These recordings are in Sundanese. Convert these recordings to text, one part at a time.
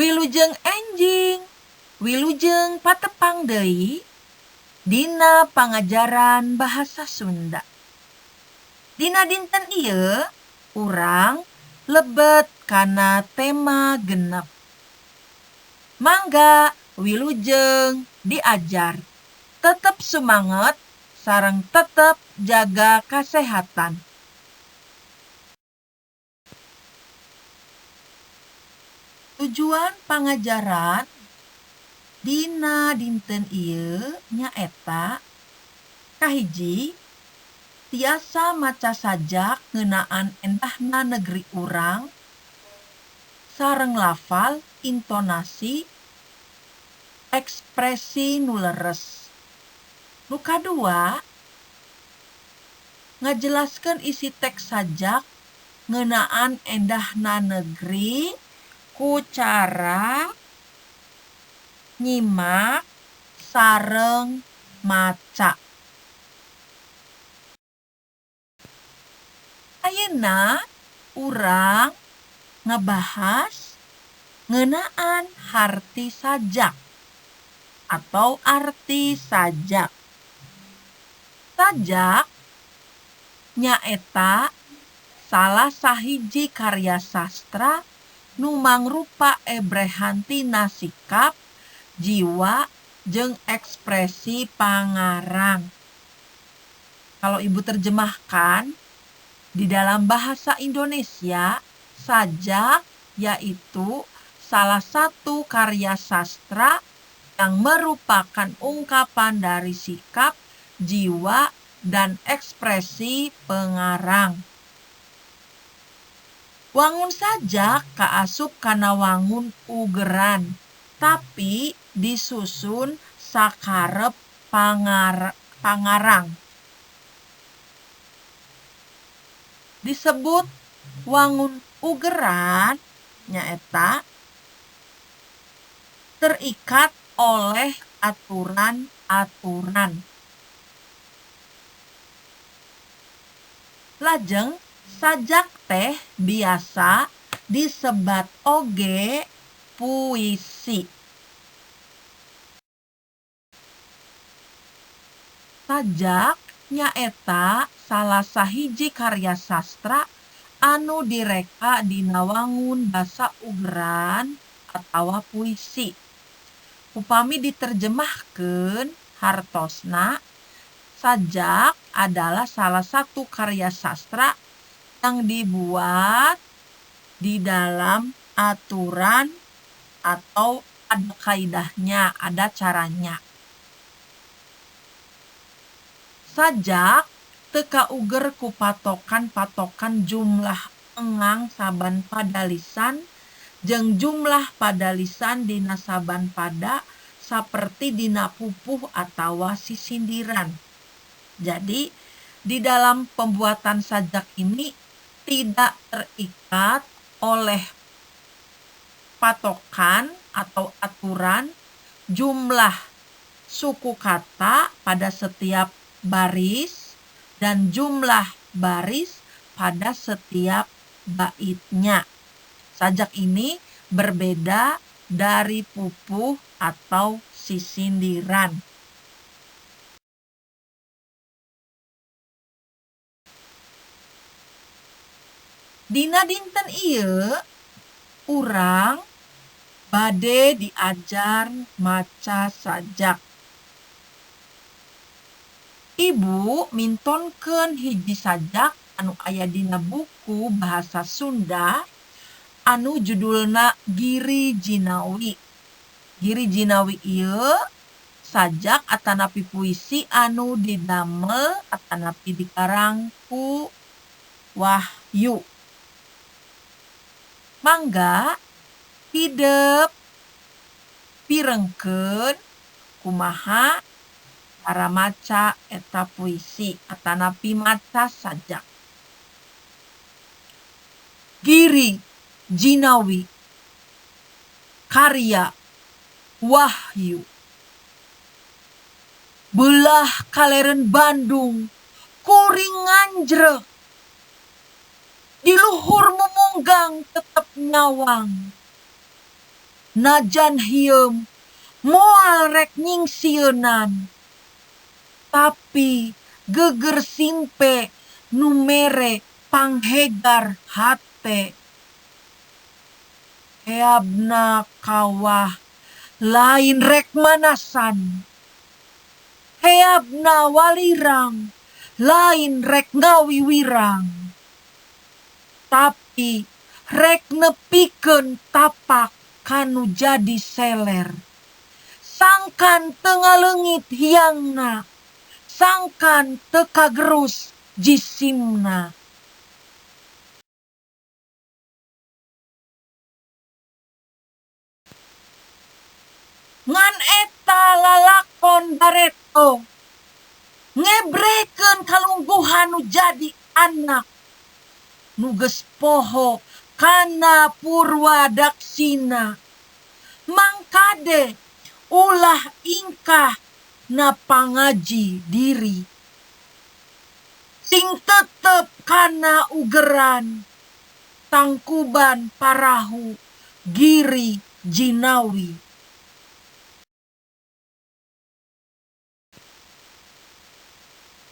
Wilujeng enjing, wilujeng patepang deui dina pangajaran bahasa Sunda. Dina dinten ieu urang lebet kana tema 6. Mangga wilujeng diajar. Tetep sumanget sareng tetep jaga kasehatan. Tujuan pangajaran dina dinten ieu nyaeta kahiji, tiasa maca sajak ngeunaan endahna negeri urang sareng lafal, intonasi, ekspresi nu leres. Nu kadua, ngajelaskeun isi teks sajak ngeunaan endahna negeri ku cara nyimak sareng maca. Ayeuna urang ngabahas ngeunaan harti sajak atau arti sajak. Sajak nyaeta salah sahiji karya sastra nu mangrupa ebrehan tina sikap, jiwa, jeung ekspresi pangarang. Kalau Ibu terjemahkan di dalam bahasa Indonesia, sajak yaitu salah satu karya sastra yang merupakan ungkapan dari sikap, jiwa, dan ekspresi pengarang. Wangun sajak kaasup kana wangun ugeran, tapi disusun sakarep pangarang. Disebut wangun ugeran nyaeta terikat oleh aturan-aturan. Lajeng sajak teh biasa disebat oge puisi. Sajak nyaeta salah sahiji karya sastra anu direka dina wangun basa ugeran atawa puisi. Upami diterjemahkeun hartosna, sajak adalah salah satu karya sastra yang dibuat di dalam aturan atau ada kaidahnya, ada caranya. Sajak teu kauger ku patokan-patokan jumlah engang saban padalisan jeung jumlah padalisan dina saban pada saperti dina pupuh atawa sisindiran. Jadi, di dalam pembuatan sajak ini tidak terikat oleh patokan atau aturan jumlah suku kata pada setiap baris dan jumlah baris pada setiap baitnya. Sajak ini berbeda dari pupuh atau sisindiran. Dina dinten ieu urang bade diajar maca sajak. Ibu mintonkeun hiji sajak anu aya dina buku bahasa Sunda anu judulna Giri Jinawi. Giri Jinawi ieu sajak atanapi puisi anu didamel atanapi dikarang ku Wahyu. Mangga hidep pirengkeun kumaha cara maca eta puisi atanapi maca sajak. Giri Jinawi, karya Wahyu. Belah kaleren Bandung kuring nganjrek, di luhur mumunggang tetep nyawang. Najan hieum moal rek nyingsieunan, tapi geger simpe nu mere panghegar hate. Heabna kawah lain rek manasan, heabna walirang lain rek ngawiwirang, tapi rek nepikeun tapak kanu jadi seler. Sangkan teu ngaleungit hiangna, sangkan teu kagerus jisimna. Ngan eta lalakon bareto ngebrekeun kalungguhan nu jadi anak nu geus poho kana purwadaksina. Mangkade ulah ingkah na pangaji diri, sing tetep kana ugeran Tangkuban Parahu Giri Jinawi.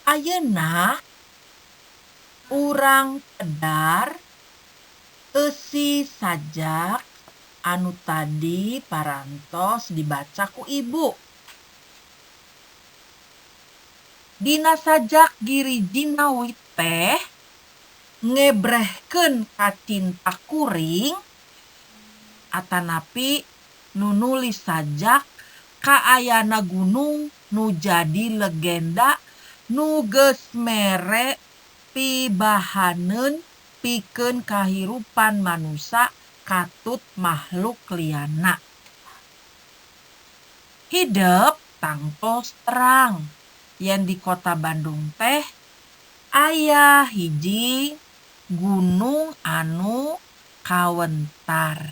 Ayeuna urang pedar eusi sajak anu tadi parantos dibaca ku ibu. Dina sajak Giri Jinawi teh ngebrehkeun kacinta kuring atanapi nu nulis sajak kaayana gunung nu jadi legenda nu geus mere pibahaneun pikeun kahirupan manusa katut makhluk liana. Hidep tangtos terang yen di kota Bandung teh aya hiji gunung anu kawentar.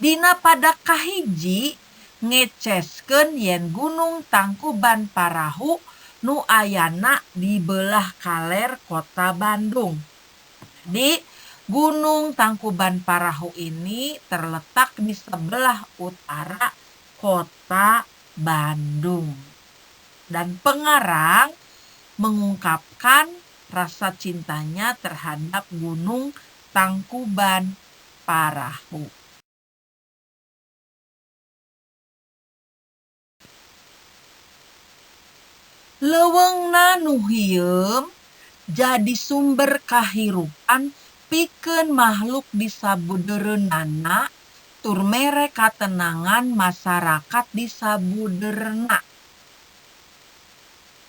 Dina pada kahiji ngeceskeun yen Gunung Tangkuban Parahu nu ayana di belah kaler kota Bandung. Di Gunung Tangkuban Parahu ini terletak di sebelah utara kota Bandung. Dan pengarang mengungkapkan rasa cintanya terhadap Gunung Tangkuban Parahu. Leuweungna nu hieum jadi sumber kahirupan pikeun makhluk di sabudeureunana tur mere katenangan masyarakat di sabudeureunna.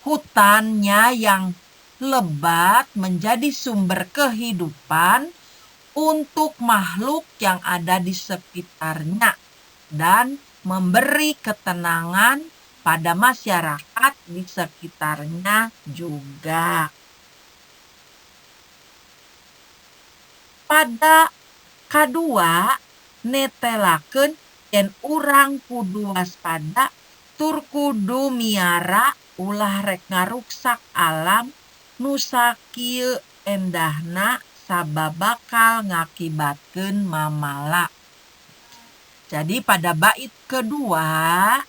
Hutannya yang lebat menjadi sumber kehidupan untuk makhluk yang ada di sekitarnya dan memberi ketenangan pada masyarakat di sekitarnya juga. Pada kadua netelakeun yen urang kudu waspada tur kudu miara ulah rek ngaruksak alam nu sakieu endahna sabab bakal ngakibatkeun mamala. Jadi pada bait kedua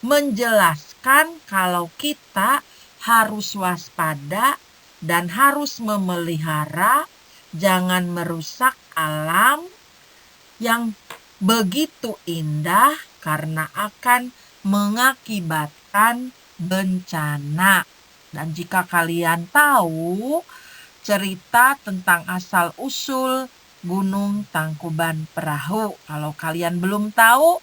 menjelaskan kalau kita harus waspada dan harus memelihara, jangan merusak alam yang begitu indah karena akan mengakibatkan bencana. Dan jika kalian tahu cerita tentang asal-usul Gunung Tangkuban Perahu, kalau kalian belum tahu,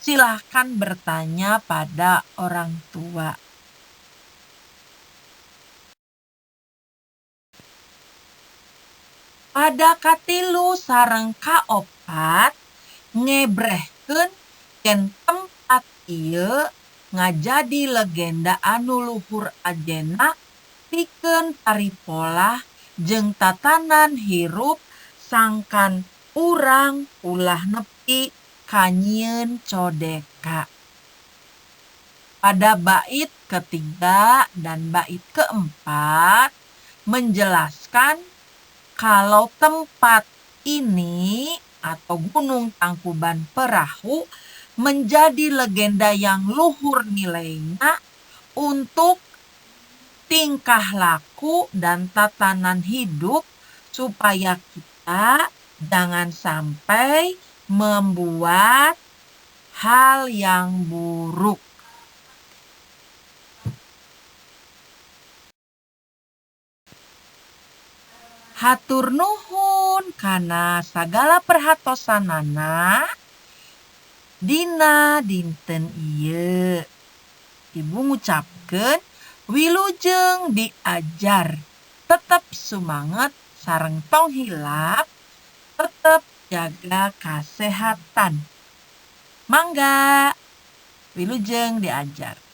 silahkan bertanya pada orang tua. Pada katilu sareng kaopat ngebrehkeun yen tempat ieu ngajadi legenda anu luhur ajena pikeun paripolah jeung tatanan hirup sangkan urang ulah nepi ka nyieun codeka. Pada bait ketiga dan bait keempat menjelaskan kalau tempat ini atau Gunung Tangkuban Perahu menjadi legenda yang luhur nilainya untuk tingkah laku dan tatanan hidup supaya kita jangan sampai membuat hal yang buruk. Hatur nuhun kana sagala perhatosanana dina dinten ieu. Ibu ngucapkeun wilujeng diajar. Tetep sumanget sareng tong hilap, tetep jaga kasehatan. Mangga, wilujeng diajar.